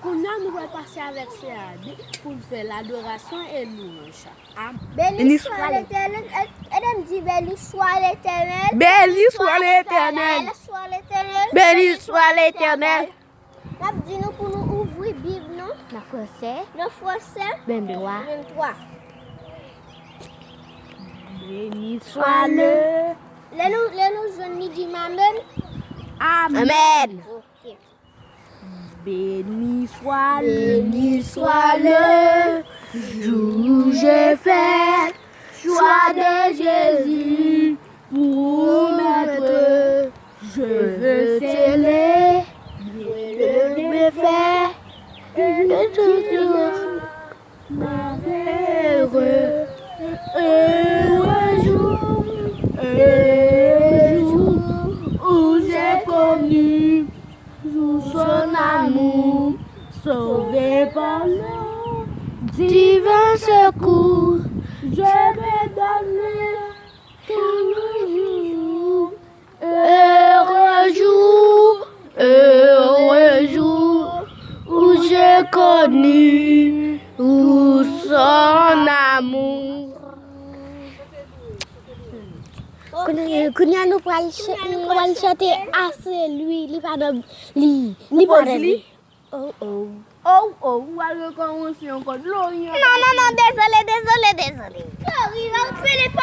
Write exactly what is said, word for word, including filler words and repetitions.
Kounye a, nou pral pase avèk sè Adi pou l fè ladorasyon e lwanj. Am- Béni soit l'Éternel. Ed m di, béni soit l'Éternel. Béni soit l'Éternel. Soit l'Éternel. Béni soit l'Éternel. M ap di nou pou nou ouvri Bib nou. Nan fransè. Nan fransè. Vennntwa. Vennntwa. Béni soit le. Lè nou, lè nou jwenn li, di m amèn. Amèn. Ok. Béni soit le, béni soit le jour où j'ai fait choix de Jésus pour maître. Je veux célébrer le bienfait de Jésus. Heureux, heureux jour, heureux jour où j'ai connu son amour, sauvé par le divin secours. Je vais donner tout le jour. Heureux jour, heureux jour où j'ai connu son amour. Kounye a nou pral ch- nou pral chante ase lwi, li pa nan li, li pa nan li. Oh oh. Oh oh, ou al rekòmanse ankò. Dlo yon. Non, non, non, dezole, dezole, dezole. Kori, w ap fè le